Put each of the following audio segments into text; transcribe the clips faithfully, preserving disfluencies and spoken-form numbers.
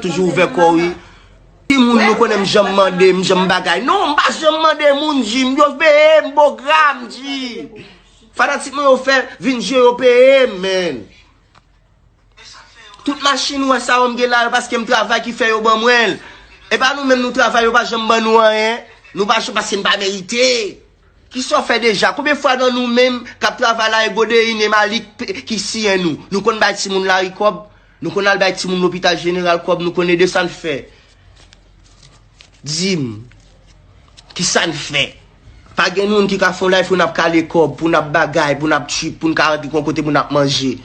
toujou ouvè kò w, wi. Timoun, nou konnen m janm mande, m janm bagay. Non, m pa janm mande moun, G, m yo peye m, bogra m, G. Fanatik mwen yo fè vin jwe, yo peye m, man. Tout machin ou wè sa yo m gen la, yo paske m travay ki fè yo ban mwen l. E pa nou menm nou travay, yo pa janm ban nou anyen. Nou pa janm, paske n pa merite. Kisa w fè deja? Konbyen fwa nan nou menm k ap travay la, e Godein e Malik pe- ki siyen nou? Nou konn bay timoun lari kòb? Nou konn al bay timoun lopital jeneral kòb? Nou konn ede sa n fè? Di m, kisa n fè? Pa gen moun ki ka fè yon live pou n ap kale kòb, pou n ap bagay, pou n ap trip, pou n ka rantre yon kote pou n ap manje.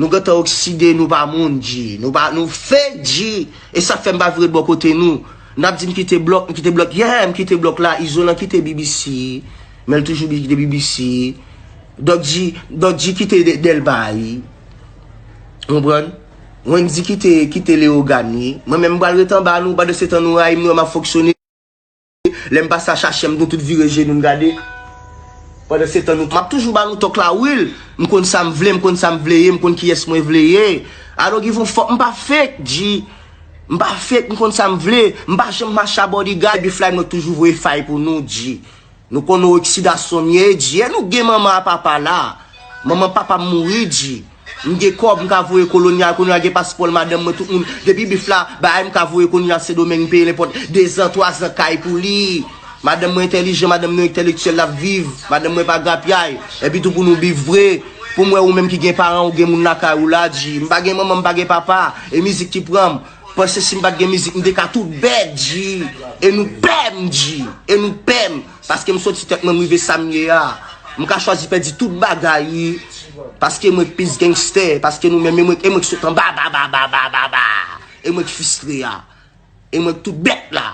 Nou gentan okside, nou pa moun, G. Nou pa, nou fake, G. E sa k fè m pa vle ret bò kote nou. N ap di m kite blòk, m kite blòk. Yeah, m kite blòk la. Izolan kite B B C. Men l toujou kite B B C. Dòk G, Dòk G kite Dè- Dèlma, wi. Ou konprann? Wendy kite, kite Leyogàn, wi. Mwen menm, m pral ret anba nou, pandan se tan nou rayi m, nou wè m ap fonksyone. Lè m pase a chache m, nou tout vire je nou n gade. Pandan se tan nou, m ap toujou ba nou tòk la, wi. M konn sa m vle, m konn sa m vle ye, m konn kiyès mwen vle ye. I don't give a fuck, m pa fake, G. M pa fake, m konn sa m vle. M pa janm mache a bodyguard, epi fly mwen toujou voye fay pou nou, G. Nou konn oksidasyon m ye, G. E nou gen manman a papa la. Manman papa m mouri, G. M gen kòb, m ka voye Kolonya, Kolonya gen paspò l, madanm mwen, tout moun. Depi bif la, bagay m ka voye Kolonya Sendomeng, m peye nenpòt dezan, twazan kay pou li. Madanm mwen entèlijan, madanm nou entelektyèl, l ap viv. Madanm mwen pa grapyay. Epi tou pou nou viv vre. Pou m wè ou menm ki gen paran, ou gen moun lakay ou la, G. M pa gen manman, m pa gen papa. E mizik ki pran m. Panse si m pa t gen mizik, m te ka tout bèt, G. E nou pè m, G. E nou pè m. Paske m soti tèt mwen, m rive sa m ye a. M ka chwazi pèdi tout bagay, wi. Paske mwen k plis gangstè. Paske nou menm, e mwen, e mwen k sot anba, ba, ba, ba, ba, ba, ba. E mwen k fistre a. E mwen k tout bèt la.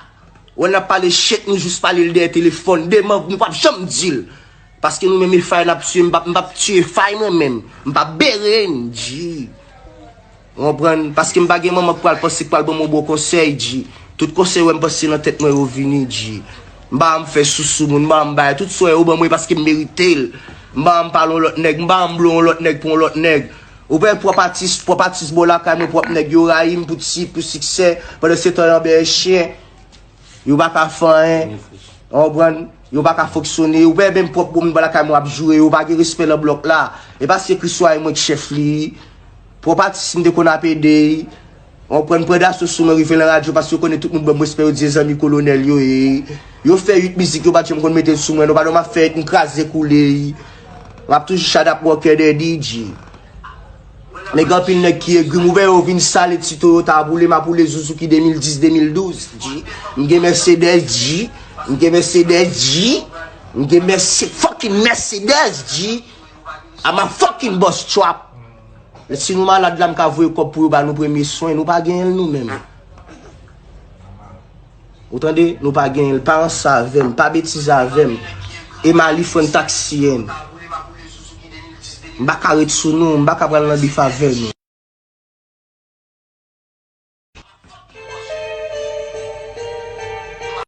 Wè n ap pale shit, nou jis pale l dèyè telefòn. Demen, nou p ap janm di l. Paske nou menm e fay n ap tiye, m p ap, m p ap tiye fay mwen menm. M p ap bere n, G. Ou konprann? Paske m pa gen manman k pral panse, k pral ban m yon bon konsèy, G. Tout konsèy wè m panse nan tèt mwen yo vini, G. M pa janm fè sousou moun, m pa janm bay. Tout sa yo ban mwen paske m merite l. M pa janm pale yon lòt nèg, m pa janm blo yon lòt nèg pou yon lòt nèg. Ou wè pwòp atis, pwòp atis bò lakay mwen, pwòp nèg yo rayi m pou ti, pou siksè, pandan se tan yo bèy chyen. Yo pa ka fè anyen. Ou konprann? Yo pa ka fonksyone. Ou wè menm pwòp moun bò lakay mwen ap joure, yo pa gen respè nan blòk la. E paske Kriswa e mwen k chèf li. Pwòp atis m te konn ap ede. Ou konprann? Pran daso sou mwen, rive nan radyo, paske yo konnen tout moun ban m respè, yo di se zanmi kolonèl yo ye. Yo fè uit mizik, yo pa t janm konn mete l sou mwen, non, pa non, m ap fè uit, m kraze koule. M ap toujou shut up, Walker Daddy, G. Men gen anpil nèg ki egri m, ou wè yo vin sale ti Toyota boule m ap woule Suzuki de mil dis, de mil douz, G. M gen Mercedes, G. M gen Mercedes, G. M gen Merse- fucking Mercedes, G. I'm a fucking boss trap. Si nou malad la, m ka voye kòb pou yo ba nou premye swen. Nou pa genyen l nou menm. Ou tande? Nou pa genyen l. Pa ranse avè m. Pa betize avè m. Emali fran taksiyen. M pa ka ret sou nou. M pa ka pral nan bif avè nou.